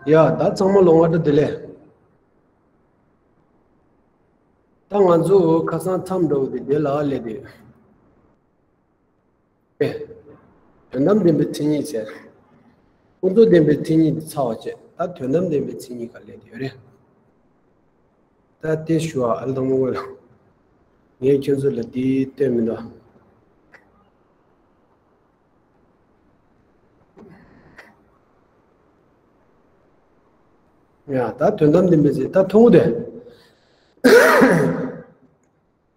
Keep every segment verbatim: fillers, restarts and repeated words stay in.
ཡ། ད་ཚང་མ་ལོ་སྔ་དྲོ་བདེ་ལེགས། ད་ང་ཚོ་ཁ་སང་མཚམས་འདྲ་བོ་དེ་དེ་ལ་སླེབས་དུས། ཨེ། དོན་དམ་བདེན་པའི་མཚན་ཉིད་ཟེར། ཀུན་རྫོབ་བདེན་པའི་མཚན་ཉིད་དེ་ཚར་བ་བྱས། ད་དོན་དམ་བདེན་པའི་མཚན་ཉིད་ག་སླེབས་དུས་རེད། ད་དེ་ཞུ་བ་ཨ་ལ་དང་མོ་ལ། ངས་ཁྱོད་ཚོ་ལ་དེ་སྟོན་མི་འདུག་ཡ། ད་དོན་དམ་བདེན་པའི་ཚེ་ད་མཐོང་གི་དེ།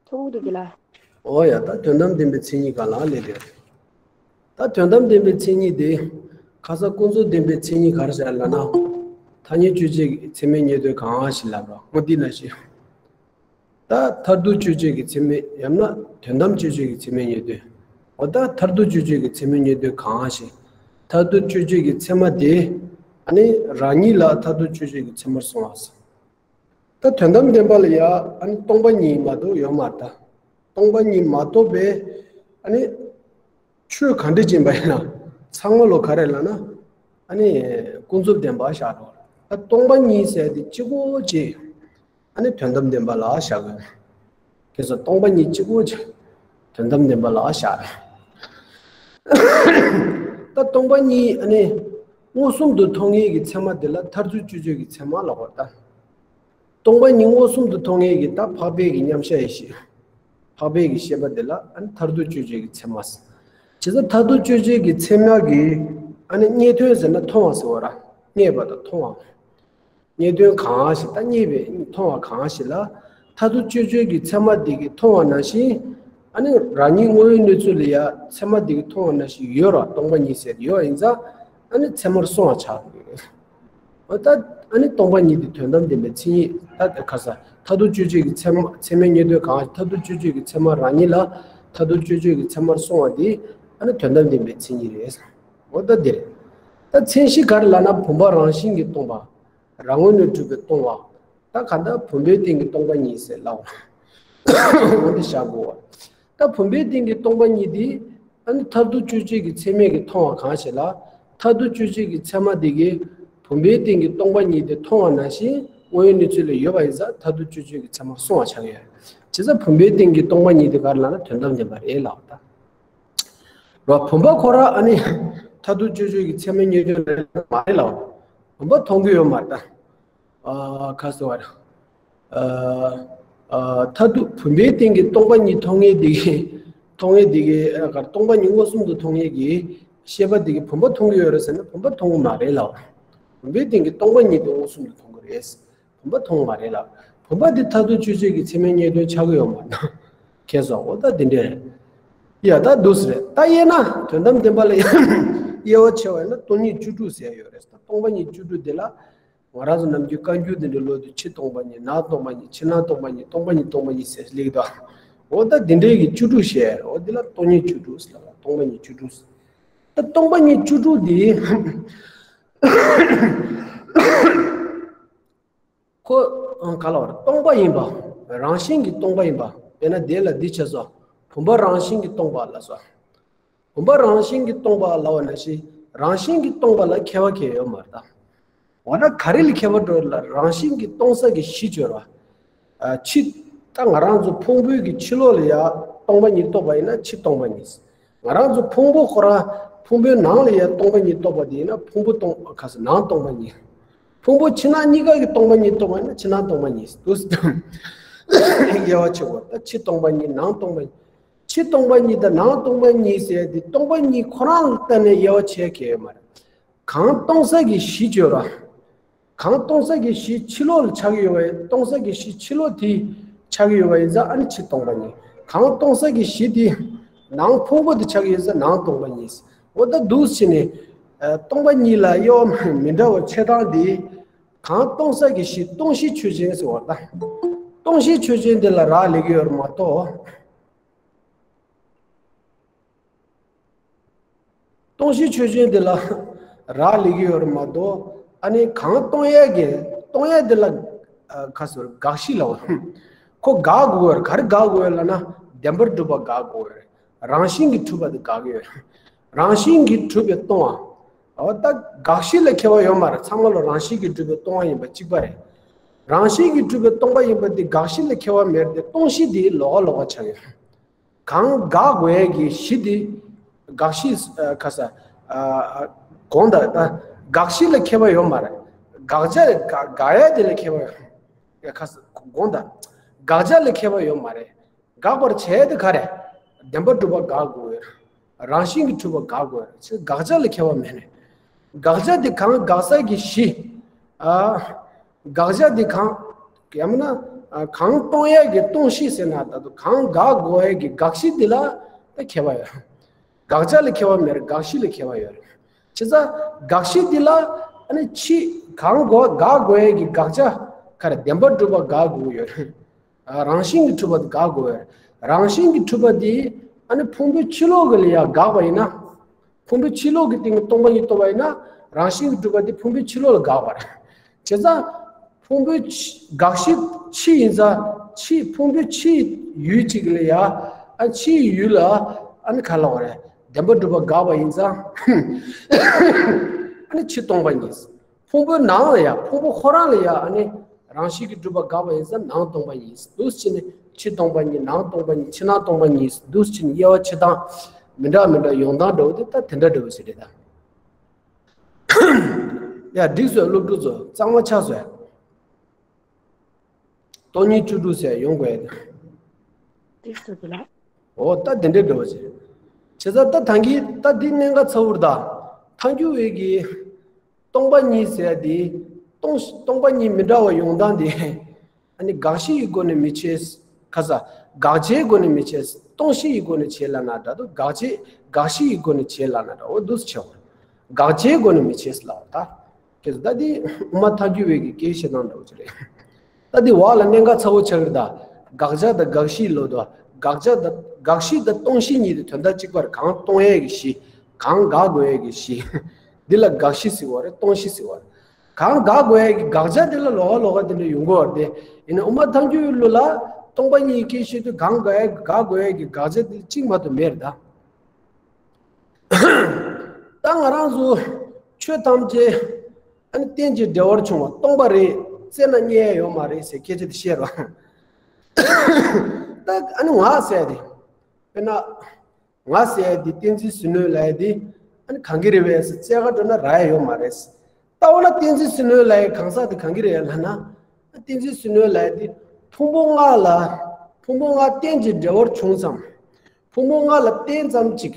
མཐོང་གི་འདུག་གི་ལ། ཨོ་ཡ། ད་དོན་དམ་བདེན་པའི་མཚན་ཉིད་ག་ལ་སླེབས་དེ། ད་དོན་དམ་བདེན་པའི་མཚན་ཉིད་དེ། ཁ་སང་ཀུན་རྫོབ་བདེན་པའི་མཚན་ཉིད་ག་རེ་ཟེར་ལབ་ན། ཐ་སྙད་དཔྱོད་བྱེད་ཀྱི་ཚད་མའི་སྙིང་དོན་གང་ཞིག་ལབ་རོགས་སྔོན་དེ་ན་ཞིག་ད་མཐར་ཐུག་དཔྱོད་བྱེད་ཀྱི་ཚད་མའི་ཡང་ན་དོན་དམ་དཔྱོད་བྱེད་ཀྱི་ཚད་མའི་སྙིང་དོན། འོ་ད་མཐར་ཐུག་དཔྱོད་བྱེད་ཀྱི་ཚད་མའི་སྙིང་དོན་གང་ཞིག་མཐར་ཐུག་དཔྱོད་བྱེད་ཀྱི་ཚད་མ་དེ། ཨ་ནི་རང་ཉིད་ལ་མཐར་ཐུག་དཔྱོད་བྱེད་ཀྱི་ཚད་མར་སོང་བ་ཟེར། ད་དོན་དམ་བདེན་པ་ལ་ཡ་ཨ་ནི་སྟོང་པ་ཉིད་མ་གཏོགས་ཡོད་མ་རེད་ད། སྟོང་པ་ཉིད་མ་གཏོགས་པའི་ཨ་ནི་ཆོས་ག་འདྲ་ཅིག་ཡིན་པ་ཡིན་ན་ཚང་མ་ལོ་ག་རེ་ལབ་ན། ཨ་ནི་ཀུན་རྫོབ་བདེན་པ་བཞག་རོགས། ད་སྟོང་པ་ཉིད་ཟེར་དེ་གཅིག་པོ་ཅིག་ཨ་ནི་དོན་དམ་བདེན་པ་ལ་བཞག་དགོས། གལ་སྲིད་སྟོང་པ་ཉིད་གཅིག་པོ་ཅིག་དོན་དམ་བདེན་པ་ལ་བཞག་ད་སྟོང་པ་ཉིད་ཨ་ནི་མངོན་སུམ་དུ་མཐོང་ངེས་ཀྱི་ཚད་མ་དེ་ལ་མཐར་ཐུག་དཔྱོད་བྱེད་ཀྱི་ཚད་མ་ལབ་པ་རེད་ད། སྟོང་པ་ཉིད་མངོན་སུམ་དུ་མཐོང་ངེས་ཀྱི་ད་འཕགས་པའི་གི་མཉམ་གཞག་ཡེ་ཤེས། འཕགས་པའི་གི་ཤེས་པ་དེ་ལ་ཨ་ནི་མཐར་ཐུག་དཔྱོད་བྱེད་ཀྱི་ཚད་མ་ཟེར། བྱས་ཙང་མཐར་ཐུག་དཔྱོད་བྱེད་ཀྱི་ཚད་མ་གི་ཨ་ནི་རྙེད་དོན་ཟེར་ན་མཐོང་བ་ཟེར་བ་ར། རྙེད་པ་དང་མཐོང་བ། རྙེད་དོན་གང་ཞིག་ད་རྙེད་པའི་མཐོང་བ་གང་ཞིག་ལ་མཐར་ཐུག་དཔྱོད་བྱེད་ཀྱི་ཚད་མ་དེ་གིས་མཐོང་བ་ནང་བཞིན། ཨ་ནི་རང་ཉིད་དངོས་ཡོད་གནས་ཚུལ་ལ་ཡ་ཚད་མ་དེ་གིས་མཐོང་བ་ནང་བཞིན་ཡོད་ར། སྟོང་པ་ཉིད་ཟེར་ཡོད་ཡིན་ཙང་ཨ་ནི་ཚད་མར་སོང་བ་ཆགས་དགོས། འོ་ད་ཨ་ནི་སྟོང་པ་ཉིད་དེ་དོན་དམ་བདེན་པའི་མཚན་ཉིད་ད་ག་ས་མཐར་ཐུག་དཔྱོད་བྱེད་ཀྱི་ཚད་མ་ཚད་མའི་རྙེད་དོན་གང་མཐར་ཐུག་དཔྱོད་བྱེད་ཀྱི་ཚད་མ་རང་ཉིད་ལ་མཐར་ཐུག་དཔྱོད་བྱེད་ཀྱི་ཚད་མར་སོང་བ་དེ་ཨ་ནི་དོན་དམ་བདེན་པའི་མཚན་ཉིད་རེད། འོ་ད་འདིར་ད་མཚན་གཞི་ག་རེ་ལབ་ན་བུམ་པ་རང་བཞིན་གྱིས་སྟོང་པ། རང་ངོས་ནས་གྲུབ་པའི་སྟོང་པ། ད་ག་ད་བུམ་པའི་སྟེང་གི་སྟོང་པ་ཉིད་ཟེར་ལབ། འོ་འདི་བཞག་དགོས་པ། ད་བུམ་པའི་སྟེང་གི་སྟོང་པ་ཉིད་འདི་ཨ་ནི་མཐར་ཐུག་དཔྱོད་བྱེད་ཀྱི་ཚད་མས་ཀྱིས་མཐོང་བ་གང་ཞིག་ལ་མཐར་ཐུག་དཔྱོད་བྱེད་ཀྱི་ཚད་མ་འདི་གིས་བུམ་པའི་སྟེང་གི་སྟོང་པ་ཉིད་དེ་མཐོང་བ་ནང་བཞིན་དངོས་ཡོད་གནས་ཚུལ་ལ་ཡོད་པ་ཡིན་ཙང་མཐར་ཐུག་དཔྱོད་བྱེད་ཀྱི་ཚད་མར་སོང་བ་ཆགས་ཡོད། བྱས་ཙང་བུམ་པའི་སྟེང་གི་སྟོང་པ་ཉིད་དེ་ག་རེ་ལབ་ན་དོན་དམ་བདེན་པ་རེད་ལབ་པ་དང་། རོ། བུམ་པ་ཁོ་རང་ཨ་ནི་མཐར་ཐུག་དཔྱོད་བྱེད་ཀྱི་ཚད་མའི་རྙེད་དོན་རེད་མ་རེད་ལབ། བུམ་པ་མཐོང་གི་ཡོད་མ་རེད་ད། ཨ་ཁ་སོ་བར། ཨ་ཨ་མཐར་ཐུག་བུམ་པའི་སྟེང་གི་སྟོང་པ་ཉིད་མཐོང་ངེས་དེ་གི་མཐོང་ངེས་དེ་གི་ཨ་གར་སྟོང་པ་ཉིད་མངོན་སུམ་དུ་མཐོང་ངེས་ཀྱི་ཤེས་པ་དེ་གི་བུམ་པ་མཐོང་གི་ཡོད་རེད་ཟེར་ན་བུམ་པ་མཐོང་གི་མ་རེད་ལབ། བུམ་པའི་སྟེང་གི་སྟོང་པ་ཉིད་དེ་མངོན་སུམ་དུ་མཐོང་གི་རེད། བུམ་པ་མཐོང་མ་རེད་ལ། བུམ་པ་འདི་མཐར་ཐུག་དཔྱོད་བྱེད་ཀྱི་ཚད་མའི་རྙེད་དོན་ཆགས་ཀྱི་ཡོད་མ་རེད། ཁྱེད་སོ་འོ་ད་འདི་འདྲས་རེད། ཡ་ད་འདུག་སེ་རེད་ད་དབྱེ་ན་དོན་དམ་བདེན་པ་ལ་དབྱེ་བ་ཕྱེ་བ་ཡིན་ན་སྟོང་ཉིད་བཅུ་དྲུག་ཟེར་ཡོད་རེད་ད་སྟོང་པ་ཉིད་བཅུ་དྲུག་འདི་ལ་ང་རང་ཚོ་ནམ་རྒྱུན་བཀའ་འགྱུར་འདི་འདྲ་ཀློག་དུས་ཕྱི་སྟོང་པ་ཉིད་ནང་སྟོང་པ་ཉིད་ཕྱི་ནང་སྟོང་པ་ཉིད་སྟོང་པ་ཉིད་སྟོང་པ་ཉིད་ཟེར་ལེགས་དོ། འོ་ད་འདི་འདྲས་ཀྱི་བཅུ་དྲུག་བཤད་འོ་འདི་ལ་སྟོང་ཉིད་བཅུ་དྲུག་ཟེར་ལ་སྟོང་པ་ཉིད་བཅུ་དྲུག་ཟེར། ད་སྟོང་པ་ཉིད་བཅུ་དྲུག་འདི། ཁོ་ག་ལ་བར་སྟོང་པ་ཡིན་པ། རང་བཞིན་གྱིས་སྟོང་པ་ཡིན་པ། དཔེར་ན་དེ་ལ་འདི་བྱས་སོ། བུམ་པ་རང་བཞིན་གྱིས་སྟོང་པ་ལ་སོ། བུམ་པ་རང་བཞིན་གྱིས་སྟོང་པ་ལ་བ་ན་ཞིག་རང་བཞིན་གྱིས་སྟོང་པ་ལ་ཁྱད་པར་གང་ཡང་ཡོད་མ་རེད་ད། འོ་ན་ག་རེ་ལ་ཁྱད་པར་འགྲོ་ལ་རང་བཞིན་གྱིས་སྟོང་ས་གི་གཞི་བཅོས་ར། ཕྱི་ད་ང་རང་ཚོ་ཕུང་པོའི་གི་ཕྱི་ལོགས་ལ་ཡ་སྟོང་པ་ཉིད་རྟོགས་པ་ཡིན་ན་ཕྱི་སྟོང་པ་ཉིད། ང་རང་ཚོ་ཕུང་པོ་ཁོ་རང་ཕུང་པོའི་ནང་ལ་ཡ་སྟོང་པ་ཉིད་རྟོགས་པ་དེ་ཡིན་ན་ཕུང་པོ་སྟོང་ག་ས་ནང་སྟོང་པ་ཉིད། ཕུང་པོ་ཕྱི་ནང་གཉིས་ཀ་གི་སྟོང་པ་ཉིད་རྟོགས་པ་ཡིན་ན་ཕྱི་ནང་སྟོང་པ་ཉིད་དུ་དབྱེ་བ་ཕྱེ་བ་ད་ཕྱི་སྟོང་པ་ཉིད་ནང་སྟོང་པ་ཉིད། ཕྱི་སྟོང་པ་ཉིད་དང་ནང་སྟོང་པ་ཉིད་ཟེར་དེ་སྟོང་པ་ཉིད་ཁོ་རང་ལ་བལྟས་ནས་དབྱེ་བ་ཕྱེ་གི་ཡོད་མ་རེད། གང་སྟོང་ས་གི་གཞི་བཅོས་ར། གང་སྟོང་ས་གི་གཞི་ཕྱི་ལོགས་ལ་ཆགས་ཀྱི་ཡོད་པ་ཡིན་སྟོང་ས་གི་གཞི་ཕྱི་ལོགས་དེ་ཆགས་ཀྱི་ཡོད་པ་ཡིན་ཙང་ཨ་ནི་ཕྱི་སྟོང་པ་ཉིད། གང་སྟོང་ས་གི་གཞི་དེ་ནང་ཕུང་པོ་དེ་ཆགས་ཀྱི་ཡོད་ཙང་ནང་སྟོང་པ་ཉིད། འོ་ད་འདུག་སེ་བྱས་ནས་སྟོང་པ་ཉིད་ལ་དབྱེ་བ་མི་འདྲ་བ་ཕྱེ་སྟངས་དེ་གང་སྟོང་ས་གི་གཞི་སྟོང་གཞི་ཆོས་ཅན་ཟེར་བ་ད། སྟོང་གཞི་ཆོས་ཅན་དེ་ལ་རག་ལས་ཀྱི་ཡོད་རེད་མ་གཏོགས། སྟོང་གཞི་ཆོས་ཅན་དེ་ལ་རག་ལས་ཀྱི་ཡོད་རེད་མ་གཏོགས་ཨ་ནི་གང་སྟོང་ཡས་ཀྱི་སྟོང་ཡས་དེ་ལ་ཁ་སོར་དགག་གཞི་ལ་འོ། ཁོ་དགག་དགོས་ཡོད་རེད་ག་རེ་དགག་དགོས་ཡོད་ལབ་ན་བདེན་པར་གྲུབ་པ་དགག་དགོས་ཡོད་རེད་རང་བཞིན་གྱིས་གྲུབ་པ་དེ་དགག་གི་ཡོད་རེད་རང་བཞིན་གྱིས་གྲུབ་པའི་སྟོང་བ། འོ་ད་དགག་གཞི་ལ་ཁྱད་པར་ཡོད་མ་རེད། ཚང་མ་ལོ་རང་བཞིན་གྱིས་གྲུབ་པའི་སྟོང་པ་ཡིན་པ་གཅིག་པ་རེད། རང་བཞིན་གྱིས་གྲུབ་པའི་སྟོང་པ་ཡིན་པ་འདི་དགག་གཞི་ལ་ཁྱད་པར་མེད་དེ། སྟོང་གཞི་འདི་ལོགས་ཀ་ལོགས་ཀ་ཆགས་ཡོད། གང་དགག་དགོས་ཡས་ཀྱི་གཞི་འདི་དགག་གཞི་ཨ་ཁ་ས་ཨ་དགོངས་དག་ད་དགག་གཞི་ལ་ཁྱད་པར་ཡོད་མ་རེད། དགག་བྱ་དགག་དགག་ཡས་འདི་ལ་ཁྱད་པར་ཡོད། ཁ་ས་དགོངས་དག་དགག་བྱ་ལ་ཁྱད་པར་ཡོད་མ་རེད། དགག་པར་བྱེད་དེ་ག་རེ། བདེན་པར་གྲུབ་པ་དགག་དགོས། རང་བཞིན་གྱིས་གྲུབ་པ་དགག་དགོས། ཅེས་དགག་བྱ་ལ་ཁྱད་པར་མེད་ནས། དགག་བྱ་དེ་གང་དགག་ས་གི་གཞི། ཨ། དགག་བྱ་དེ་གང་། ཡང་མིན་ན། ཨ། གང་སྟོང་ཡས་ཀྱི་སྟོང་གཞི་ཟེར་ན་ད་དུང་གང་དགག་དགོས་ཡས་ཀྱི་དགག་གཞི་དེ་ལ་ད་ཁྱད་པར་ཡོད། དགག་བྱ་ལ་ཁྱད་པར་མེད། དགག་གཞི་ལ་ཁྱད་པར་ཡོད། བྱས་ཙང་དགག་གཞི་དེ་ལ་ཨ་ནི་ཕྱིས་གང་དགོས་དགག་དགོས་ཡས་ཀྱི་དགག་བྱ་ག་རེ་བདེན་པར་གྲུབ་པ་དགག་དགོས་ཡོད། རང་བཞིན་གྱིས་གྲུབ་པ་དེ་དགག་དགོས། རང་བཞིན་གྱིས་གྲུབ་པ་དེ་ཨ་ནི་ཕུང་པོའི་ཕྱི་ལོགས་ཀྱི་ལ་ཡ་དགག་པ་ཡིན་ན། ཕུང་པོའི་ཕྱི་ལོགས་ཀྱི་སྟེང་གི་སྟོང་པ་ཉིད་རྟོགས་པ་ཡིན་ན། རང་བཞིན་གྱིས་གྲུབ་པ་དེ་ཕུང་པོའི་ཕྱི་ལོགས་ལ་དགག་པ་རེད། བྱས་ཙང་ཕུང་པོའི་ཕྱི་དགག་གཞི་ཕྱི་ཡིན་ཙང་ཕྱི་ཕུང་པོའི་ཕྱི་ཡུལ་གཅིག་ལ་ཡ་ཨ་ཕྱིའི་ཡུལ་ལ་ཨ་ནི་ག་ལབ་དགོས་རེད། བདེན་པར་གྲུབ་པ་དགག་པ་ཡིན་ཙང་ཨ་ནི་ཕྱི་སྟོང་པ་ཉིད། ཕུང་པོའི་ནང་ལ་ཡ་ཕུང་པོ་ཁོ་རང་ལ་ཡ་ཨ་ནི་རང་བཞིན་གྱིས་གྲུབ་པ་དགག་པ་ཡིན་ཙང་ནང་སྟོང་པ་ཉིད། འདུག་སེ་བྱས་ནས་ཕྱི་སྟོང་པ་ཉིད། ནང་སྟོང་པ་ཉིད། ཕྱི་ནང་སྟོང་པ་ཉིད། འདུག་སེ་བྱས་ནས་དབྱེ་བ་ཕྱེ་སྟངས་མི་འདྲ་མི་འདྲ་ཡོང་སྟངས་འདྲ་བོ་དེ་ད་དེ་འདྲ་འདྲ་བོ་ཞིག་རེད་ད། ཡ་འགྲིག་སོང་། སློབ་ཕྲུག་ཚོ་གཙང་མ་ཆགས་སོང་། སྟོང་ཉིད་བཅུ་དྲུག་ཟེར་ཡོང་དགོས་ཡ་དེ། འགྲིག་སོང་དེ་ལ། འོ་ད་དེ་འདྲ་འདྲ་བོ་ཞིག་རེད། བྱས་ཙང་ད་ཐང་གི་ད་འདི་གནད་འགག་ཚ་བོ་རེད་ད། ཐང་རྒྱུ་བས་ཀྱི། སྟོང་པ་ཉིད་ཟེར་ཡ་དེ། སྟོང་སྟོང་པ་ཉིད་མི་འདྲ་བ་ཡོང་སྟངས་དེ། ཨ་ནི་དགག་གཞི་ཡི་སྒོ་ནས་མི་བྱེད། ཁ་ས། དགག་བྱའི་སྒོ་ནས་མི་བྱེད། སྟོང་གཞི་ཡི་སྒོ་ནས་བྱེད་ལབ་ན་འདྲ་འདུག་དགག་བྱའི་དགག་གཞི་ཡི་སྒོ་ནས་བྱེད་ལབ་ན་འདྲ་འོ་འདུག་སེ་བྱེད་དགོས། དགག་བྱའི་སྒོ་ནས་མི་བྱེད་ལབ་ད། ཁྱེད་ཚོ་ད་འདི་དབུ་མ་ཐལ་འགྱུར་བས་ཀྱི་སྐད་བཤད་སྟངས་འདྲ་བོ་ཅིག་རེད། ད་འདི་བར་ལ་གནད་འགག་ཚ་བོ་ཆགས་ཀྱི་རེད་ད། དགག་བྱ་དང་དགག་གཞི་ལབ་དུས་དགག་བྱ་དང་དགག་གཞི་དང་སྟོང་གཞི་གཉིས་དེ་དོན་དག་གཅིག་པ་རེད། གང་སྟོང་ཡས་ཀྱི་གཞི། གང་དགག་དགོས་ཡས་ཀྱི་གཞི། འདི་ལ་དགག་གཞི་ཟེར་བ་རེད། སྟོང་གཞི་ཟེར་བ་རེད། གང་དགག་དགོས་ཡས་ཀྱི་དགག་བྱ་དེ་ལ་ལོགས་ཀ་ལོགས་ཀ་དེ་འདྲ་ཡོང་གི་ཡོད་རེད་དེ། ཡིན་ན་དབུ་མ་ཐལ་འགྱུར་ལུགས་ལ་སྟོང་པ་ཉིད་ཀྱི་སྐད་བཤད་དུས་གང་དགག་ཡས་དགག་དགོས་ཡས་ཀྱི་དགག་བྱ་དེ་གཅིག་མ་གཏོགས་མེད་རེད་ད། ད་ང་རང་ཚོ་ཆོས་ཐམས་ཅད་ཨ་ནི་རྟེན་ཅིང་འབྲེལ་བར་བྱུང་བ་སྟོང་པ་རེད། རྩད་ནས་རྙེད་ཡས་ཡོད་མ་རེད་ཟེར་སྐད་ཆ་དེ་བཤད་རོགས། ད་ཨ་ནི་ང་ཟེར་ཡ་དེ་དཔེར་ན། ང་ཟེར་ཡ་དེ་བསྟན་འཛིན་ཟིལ་གནོན་ལབ་ཡ་དེ་ཨ་ནི་གང་གི་རེད་པས་ཟེར་བཙལ་ག་འགྲོ་ན་རག་ཡ་ཡོད་མ་རེད། ད་འོ་ན་བསྟན་འཛིན་ཟིལ་གནོན་ལབ་ཡ་གང་ཟག་དེ་གང་གི་རེད་ལབ་ན། བསྟན་འཛིན་ཟིལ་གནོན་ལབ་ཡ་དེ་ཕུང་པོ་ལྔ་ལ། ཕུང་པོ་ལྔ་རྟེན་ཅིང་འབྲེལ་བར་བྱུང་ཙམ། ཕུང་པོ་ལྔ་ལ་བརྟེན་ཙམ་ཅིག་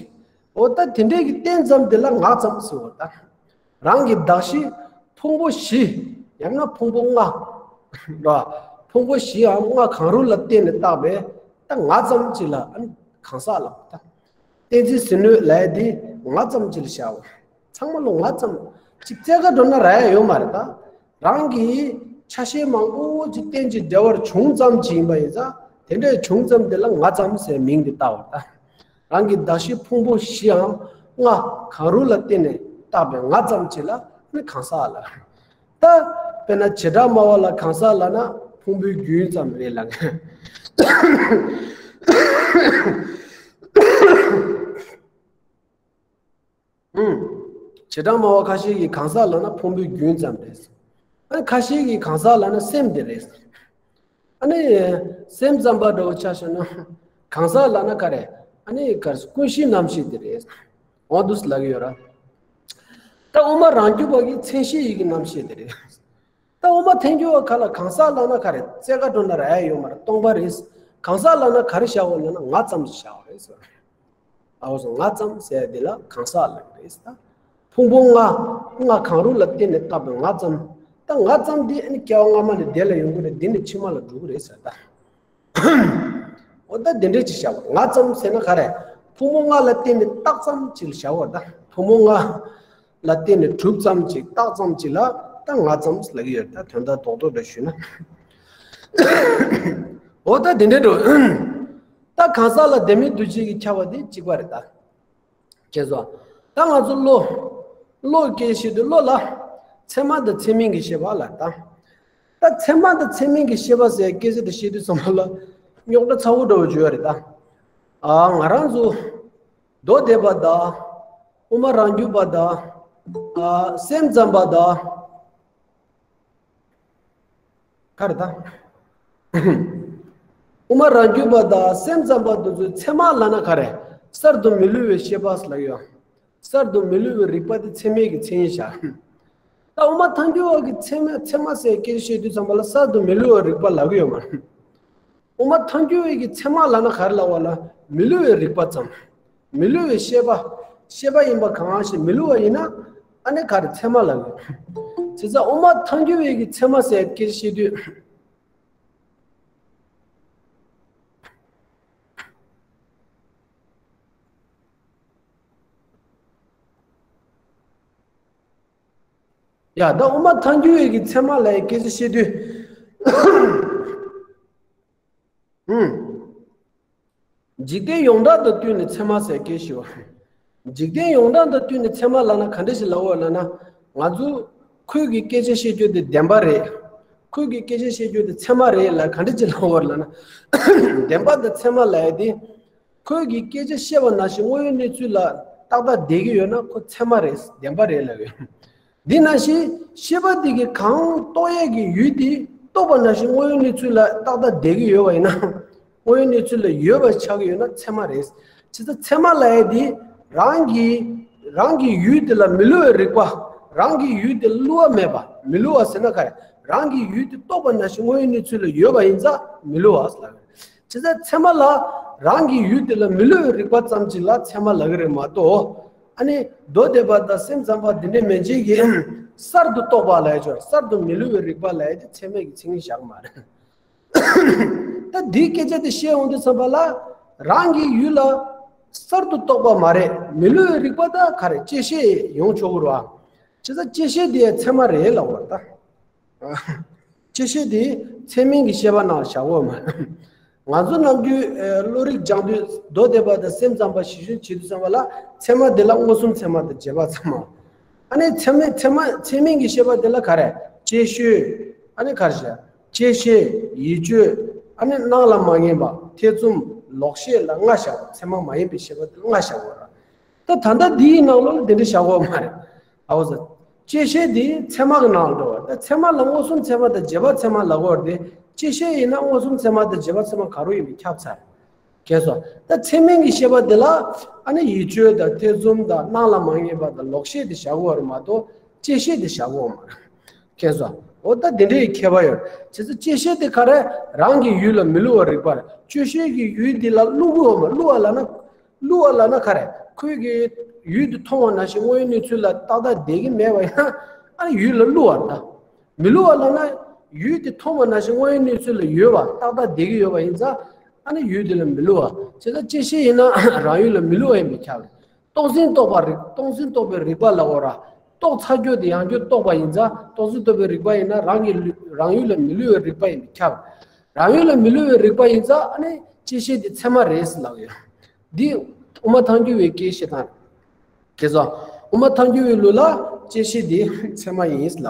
འོ་ད་དེ་འདྲས་ཀྱི་བརྟེན་ཙམ་དེ་ལ་ང་ཙམ་ཟེར་བ་ད། རང་གི་གདགས་གཞི་ཕུང་པོ་བཞི། ཡང་ན་ཕུང་པོ་ལྔ། ར། ཕུང་པོ་བཞིའམ་ལྔ་གང་རུང་ལ་བརྟེན་ནས་བཏགས་པའི་ད་ང་ཙམ་ཅིག་ལ་ཨ་ནི་གང་ཟག་ལབ་ད། བསྟན་འཛིན་ཟིལ་གནོན་ལབ་ཡ་དེ་ང་ཙམ་ཅིག་ལ་བཞག་པ། ཚང་མ་ལོ་ང་ཙམ་ཅིག་བཙལ་ག་འགྲོ་ན་རག་ཡ་ཡོད་མ་རེད་ད། རང་གི་ཆ་ཤས་མང་པོ་ཅིག་རྟེན་ཅིང་འབྲེལ་བར་བྱུང་ཙམ་ཅིག་ཡིན་པ་ཡིན་ཙང་དེ་འདྲའི་བྱུང་ཙམ་དེ་ལ་ང་ཙམ་ཟེར་མིང་དེ་བཏགས་པ་ད། རང་གི་གདགས་གཞི་ཕུང་པོ་བཞིའམ་ལྔ་གང་རུང་ལ་བརྟེན་ནས་བཏགས་པའི་ང་ཙམ་ཅིག་ལ་ནི་གང་ཟག་ལ། ད་དཔེར་ན་བྱེ་བྲག་སྨྲ་བ་ལ་གང་ཟག་ལབ་ན་ཕུང་པོའི་རྒྱུན་ཙམ་རེད་ལབ། ཨུམ། བྱེ་བྲག་སྨྲ་བ་ཁ་ཤས་ཀྱིས་གང་ཟག་ལབ་ན་ཕུང་པོའི་རྒྱུན་ཙམ་རེད། ཨ་ཁ་ཤས་ཀྱིས་གང་ཟག་ལབ་ན་སེམས་དེ་རེད། ཨ་ནི་སེམས་ཙམ་པ་འདྲ་བོ་ཆ་བཞག་ན་གང་ཟག་ལབ་ན་ག་རེ། ཨ་ནི་ག་རེ་ཀུན་གཞིའི་རྣམ་ཤེས་དེ་རེད། འོ་འདུག་སེ་ལབ་ཀྱི་ཡོད་ར། ད་དབུ་མ་རང་རྒྱུད་པ་གི་མཚན་ཤས་ཡིད་ཀྱི་རྣམ་ཤེས་དེ་རེད། ད་དབུ་མ་ཐལ་འགྱུར་བ་ཁ་ལ་གང་ཟག་ལབ་ན་ག་རེ་བཙལ་ག་འགྲོ་ན་རག་ཡ་ཡོད་མ་རེད། སྟོང་པ་རེད། གང་ཟག་ལབ་ན་ག་རེ་བཞག་དགོས་ལབ་ན་ང་ཙམ་ཞིག་བཞག་དགོས་རེད་ཟེར། ཨའོ་སོ་ང་ཙམ་ཟེར་ཡ་དེ་ལ་གང་ཟག་ལབ་ཀྱི་རེད་ད། ཕུང་པོ་ལྔ། ལྔ་གང་རུང་ལ་བརྟེན་ནས་བཏགས་པའི་ང་ཙམ། ད་ང་ཙམ་འདི་ཨ་ནི་སྐྱེ་བ་སྔ་མ་ནས་འདི་ལ་ཡོང་གི་རེད། འདི་ནས་ཕྱི་མ་ལ་འགྲོ་གི་རེད་ཟེར་ད། འོ་ད་འདི་འདྲས་ཅིག་བཞག་པ་ང་ཙམ་ཟེར་ན་ག་རེ། ཕུང་པོ་ལྔ་ལ་བརྟེན་ནས་བཏགས་ཙམ་ཅིག་ལ་བཞག་པ་ད། ཕུང་པོ་ལྔ་ལ་བརྟེན་ནས་གྲུབ་ཙམ་ཅིག་བཏགས་ཙམ་ཅིག་ལ་ད་ང་ཙམ་ལབ་ཀྱི་ཡོད། ད་དོན་དག་རྡོག་རྡོག་འདྲ་ཞུས་ན། འོ་ད་འདི་འདྲས་འགྲོ། ད་གང་ཟག་ལ་ལྡན་མིན་འདུ་བྱེད་ཀྱིས་ཁྱབ་པ་དེ་གཅིག་པ་རེད་ད། ཁྱེད་ཚོ། ད་ང་ཚོ་བློ། བློ་སྐད་བཤད་དུས་བློ་ལ། ཚད་མ་དང་ཚད་མིན་གྱི་ཤེས་པ་ལ་ད། ད་ཚད་མ་དང་ཚད་མིན་གྱི་ཤེས་པ་ཟེར་སྐད་ཆ་དེ་བཤད་དུས་ཙམ་པ་ལ། རྙོག་དྲ་ཚ་བོ་འདྲ་བོ་བརྗོད་ཡ་རེད་ད། ཨ་ང་རང་ཚོ། མདོ་སྡེ་པ་དང་། དབུ་མ་རང་རྒྱུད་པ་དང་། ཨ། སེམས་ཙམ་པ་དང་། ག་རེ་ད། དབུ་མ་རང་རྒྱུད་པ་དང་སེམས་ཙམ་པ་དེ་ཚོའི་ཚད་མ་ལབ་ན་ག་རེ། གསར་དུ་མི་བསླུ་བའི་ཤེས་པ་ལབ་ཡོད། གསར་དུ་མི་བསླུ་བའི་རིག་པ་དེ་ཚད་མའི་གི་མཚན་ཉིད་བཞག། ད་དབུ་མ་ཐལ་འགྱུར་བ་གི་ཚད་མ་ཚད་མ་ཟེར་སྐད་ཆ་བཤད་དུས་ཙམ་པ་ལ་གསར་དུ་མི་བསླུ་བའི་རིག་པ་ལབ་ཀྱི་ཡོད་མ་རེད། དབུ་མ་ཐལ་འགྱུར་བའི་གི་ཚད་མ་ལབ་ན་ག་རེ་ལབ་པ་ལ། མི་བསླུ་བའི་རིག་པ་ཙམ། མི་བསླུ་བའི་ཤེས་པ། ཤེས་པ་ཡིན་པ་གང་ཞིག་མི་བསླུ་བ་ཡིན་ན། ཨ་ནི་ག་རེ་ཚད་མ་ལབ་ཀྱི་ཡོད། བྱས་ཙང་དབུ་མ་ཐལ་འགྱུར་བའི་གི་ཚད་མ་ཟེར་སྐད་ཆ་བཤད་དུས། ཡ། ད་དབུ་མ་ཐལ་འགྱུར་བའི་གི་ཚད་མ་ལབ་ཡའི་སྐད་ཆ་བཤད་དུས། ཧུམ། འཇིག་རྟེན་ཡོངས་གྲགས་དང་བསྟུན་ནས་ཚད་མ་ཟེར་སྐད་ཆ་བཤད་པ། འཇིག་རྟེན་ཡོངས་གྲགས་དང་བསྟུན་ནས་ཚད་མ་ལབ་ན་ག་འདྲ་ཞིག་ལབ་དགོས་ལབ་ན། ང་ཚོ་ཁོའི་གི་སྐད་ཆ་བཤད་རྒྱུ་དེ་བདེན་པ་རེད། ཁོའི་གི་སྐད་ཆ་བཤད་རྒྱུ་དེ་ཚད་མ་རེད་ལབ་ག་འདྲ་ཞིག་ལབ་དགོས་ལབ་ན། བདེན་པ་དང་ཚད་མ་ལབ་ཡ་དེ། ཁོས་ཀྱི་སྐད་ཆ་བཤད་པ་ནང་བཞིན་དངོས་ཡོད་གནས་ཚུལ་ལ་ཏག་ཏག་བསྡད་ཀྱི་ཡོད་ན་ཁོ་ཚད་མ་རེད། བདེན་པ་རེད་ལབ་ཡོད། འདི་ནང་བཞིན་ཤེས་པ་འདི་གིས་གང་རྟོགས་ཡས་ཀྱི་ཡུལ་དེ་རྟོགས་པ་ནང་བཞིན་དངོས་ཡོད་གནས་ཚུལ་ལ་ཏག་ཏག་བསྡད་ཀྱི་ཡོད་པ་ཡིན་ན། དངོས་ཡོད་གནས་ཚུལ་ལ་ཡོད་པ་ཆགས་ཀྱི་ཡོད་ན་ཚད་མ་རེད། བྱས་ཙང་ཚད་མ་ལབ་ཡས་དེ་རང་གི་རང་གི་ཡུལ་དེ་ལ་མི་བསླུ་བའི་རིག་པ། རང་གི་ཡུལ་དེ་ལ་བསླུ་བ་མེད་པ། མི་བསླུ་བ་ཟེར་ན་ག་རེ། རང་གི་ཡུལ་དེ་རྟོགས་པ་ནང་བཞིན་དངོས་ཡོད་གནས་ཚུལ་ལ་ཡོད་པ་ཡིན་ཙང་མི་བསླུ་བ་ལབ་ཡོད། བྱས་ཙང་ཚད་མ་ལ་རང་གི་ཡུལ་དེ་ལ་མི་བསླུ་བའི་རིག་པ་ཙམ་ཅིག་ལ་ཚད་མ་ལབ་ཀྱི་རེད་མ་གཏོགས། ཨ་ནི་མདོ་སྡེ་པ་དང་སེམས་ཙམ་པ་འདི་འདྲའི་མན་ཆད་ཀྱིས་གསར་དུ་རྟོགས་པ་ལབ་ཡ་ཅིག་ཡོད། གསར་དུ་མི་བསླུ་བའི་རིག་པ་ལབ་ཡ་དེ་ཚད་མའི་གི་མཚན་ཉིད་བཞག་གི་མ་རེད། ད་འདིའི་སྐད་ཆ་དེ་བཤད་འོང་དུས་ཙམ་པ་ལ། རང་གི་ཡུལ་ལ་གསར་དུ་རྟོགས་པ་མ་རེད། མི་བསླུ་བའི་རིག་པ་ད་ག་རེ། བཅད་ཤེས་ཡོང་ཆོག་གི་རེད་བ། བྱས་ཙང་བཅད་ཤེས་དེ་ཚད་མ་རེད་ལབ་པ་རེད་ད། བཅད་ཤེས་དེ་ཚད་མིན་གྱི་ཤེས་པ་ནང་བཞག་གོ་མ། ང་ཚོ་ནམ་རྒྱུན་ཨེ་བློ་རིག་སྦྱང་དུས་མདོ་སྡེ་པ་དང་སེམས་ཙམ་པ་ཞིབ་བཤེར་བྱེད་དུས་ཙམ་པ་ལ་ཚད་མ་དེ་ལ་མངོན་སུམ་ཚད་མ་དང་རྗེས་དཔག་ཚད་མ། ཨ་ནི་ཚད་མ་ཚད་མ་ཚད་མིན་གྱི་ཤེས་པ་དེ་ལ་ག་རེ། བཅད་ཤེས། ཨ་ནི་ག་རེ་བྱ། བཅད་ཤེས། ཡིད་དཔྱོད། ཨ་ནི་སྣང་ལ་མ་ངེས་པ། ཐེ་ཚོམ། ལོག་ཤེས་ལ་ལྔ་བཞག་པ། ཚད་མ་མ་ཡིན་པའི་ཤེས་པ་དེ་ལ་ལྔ་བཞག་པ་རེད། ད་ད་ལྟ་འདིའི་ནང་ལོགས་ལ་དེ་འདྲ་བཞག་གོ་མ་རེད། ཨའོ་ཟེར། བཅད་ཤེས་དེ་ཚད་མ་གི་ནང་ལ་འགྲོ་བ། ད་ཚད་མ་ལ་མངོན་སུམ་ཚད་མ་དང་རྗེས་དཔག་ཚད་མ་ལབ་དགོས་རེད་དེ། བཅད་ཤེས་ཡིན་ན་མངོན་སུམ་ཚད་མ་དང་རྗེས་དཔག་ཚད་མ་ག་རེ་ཡིན་པ་ཁྱབ་ཚར། གས་སོ། ད་ཚད་མིན་གྱི་ཤེས་པ་དེ་ལ་ཨ་ནི་ཡིད་དཔྱོད་དང་ཐེ་ཚོམ་དང་སྣང་ལ་མ་ངེས་པ་དང་ལོག་ཤེས་དེ་བཞག་དགོས་རེད་མ་གཏོགས་བཅད་ཤེས་དེ་བཞག་དགོས་མ་རེད། གས་སོ། འོ་ད་དེ་འདྲའི་ཁྱད་པར་ཡོད། བྱས་ཙང་བཅད་ཤེས་དེ་ག་རེ། རང་གི་ཡུལ་ལ་མི་བསླུ་བའི་རིག་པ་རེད། བཅད་ཤེས་ཀྱི་ཡུལ་དེ་ལ་བསླུ་དགོས་མ། བསླུ་བ་ལབ་ན། བསླུ་བ་ལབ་ན་ག་རེ། ཁོས་ཀྱི་ཡུལ་དེ་མཐོང་བ་ནང་བཞིན་དངོས་ཡོད་གནས་ཚུལ་ལ་ཏག་ཏག་བསྡད་ཀྱི་མེད་པ་ཡིན་ན། ཨ་ནི་ཡུལ་ལ་བསླུ་བ་རེད་ད། མི་བསླུ་བ་ལབ་ན། ཡུལ་དེ་མཐོང་བ་ནང་བཞིན་དངོས་ཡོད་གནས་ཚུལ་ལ་ཡོད་པ་ཏག་ཏག་བསྡད་ཀྱི་ཡོད་པ་ཡིན་ཙང་། ཨ་ནི་ཡུལ་དེ་ལ་མི་བསླུ་བ། བྱས་ཙང་བཅད་ཤེས་ཡིན་ན་རང་ཡུལ་ལ་མི་བསླུ་བ་ཡིན་པས་ཁྱབ་རེད། རྟོགས་ཟིན་རྟོགས་པ་རིག་རྟོགས་ཟིན་རྟོགས་པའི་རིག་པ་ལབ་དགོས་ར། རྟོགས་ཚར་རྒྱུ་དེ་ཡང་བསྐྱར་རྟོགས་པ་ཡིན་ཙང་རྟོགས་ཟིན་རྟོགས་པའི་རིག་པ་ཡིན་ན་རང་གི་ལུ་རང་ཡུལ་ལ་མི་བསླུ་བའི་རིག་པ་ཡིན་པས་ཁྱབ། རང་ཡུལ་ལ་མི་བསླུ་བའི་རིག་པ་ཡིན་ཙང་ཨ་ནི་བཅད་ཤེས་དེ་ཚད་མ་རེད་ཟེར་ལབ་ཡོད། འདི་དབུ་མ་ཐལ་འགྱུར་བའི་སྐད་བཤད་སྟངས་རེད། གས་སོ། དབུ་མ་ཐལ་འགྱུར་བའི་ལུགས་ལ་བཅད་ཤེས་དེ་ཚད་མ་ཡིན་ལབ།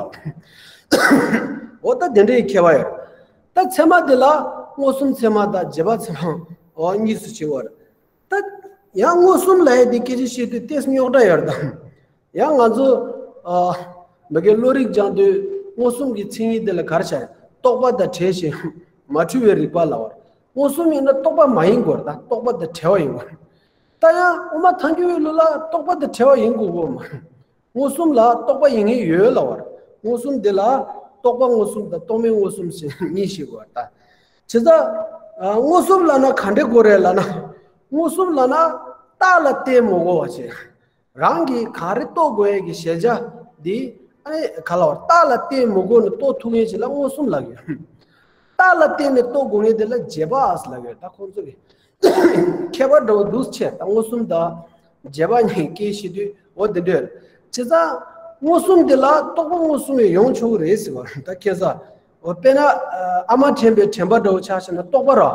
འོ་ད་དེ་འདྲའི་ཁྱད་པར་ཡོད། ད་ཚད་མ་དེ་ལ་མངོན་སུམ་ཚད་མ་དང་རྗེས་དཔག་ཚད་མ། འོ་གཉིས་སུ་ཕྱེ་བ་རེད། ད་ཡང་མངོན་སུམ་ལབ་ཡས་དེ་སྐད་ཆ་བཤད་དུས་ཏོག་ཙམ་རྙོག་དྲ་ཡོད་རེད་དམ། ཡང་ང་ཚོ་ཨ་མ་གིའི་བློ་རིག་སྦྱང་དུས་མངོན་སུམ་གྱི་མཚན་ཉིད་དེ་ལ་ག་རེ་བྱ། རྟོག་པ་དང་བྲལ་ཞིང་མ་འཁྲུལ་བའི་རིག་པ་ལབ་པ་རེད། མངོན་སུམ་ཡིན་ན་རྟོག་པ་མ་ཡིན་དགོས་རེད་ད། རྟོག་པ་དང་བྲལ་བ་ཡིན་དགོས་རེད། ད་ཡང་དབུ་མ་ཐལ་འགྱུར་བའི་ལུགས་ལ་རྟོག་པ་དང་བྲལ་བ་ཡིན་དགོས་དགོས་མ་རེད། མངོན་སུམ་ལ་རྟོག་པ་ཡིན་ངེས་ཡོད་ལབ་པ་རེད། མངོན་སུམ་འདི་ལ་རྟོག་པ་མངོན་སུམ་དང་རྟོག་མེད་མངོན་སུམ་ཞེས་གཉིས་ཤེས་དགོས་རེད་ད། བྱས་ཙང་ཨ་མངོན་སུམ་ལབ་ན་ག་འདྲ་དགོས་རེད་ལབ་ན། མངོན་སུམ་ལབ་ན་རྟགས་ལ་བརྟེན་མི་དགོས་པ་བྱས། རང་གིས་ག་རེ་རྟོགས་དགོས་ཡས་ཀྱི་གཞལ་བྱ་འདི་ཨ་ནི་ག་ལབ་པ་རེད། རྟགས་ལ་བརྟེན་མི་དགོས་ནས་རྟོགས་ཐུབ་མཁན་ཞིག་ལ་མངོན་སུམ་ལབ་ཡོད། རྟགས་ལ་བརྟེན་ནས་རྟོགས་དགོས་མཁན་དེ་ལ་རྗེས་དཔག་ལབ་ཡོད། ད་ཁོང་ཚོ་གི་ཁྱད་པར་འདྲ་བོ་འདུག་བྱས། ད་མངོན་སུམ་དང་རྗེས་དཔག་གཉིས་སྐད་བཤད་དུས་འོ་དེ་འདྲ་རེད། བྱས་ཙང་མངོན་སུམ་དེ་ལ་རྟོག་པ་མངོན་སུམ་ཡང་ཡོང་ཆོག་གི་རེད་ཟེར་བ་རེད། ད་ཁྱེད་ཚོ་འོ་དཔེར་ན་ཨ་མ་དྲན་པའི་དྲན་པ་འདྲ་བོ་ཆ་བཞག་ན་རྟོག་པ་རེད།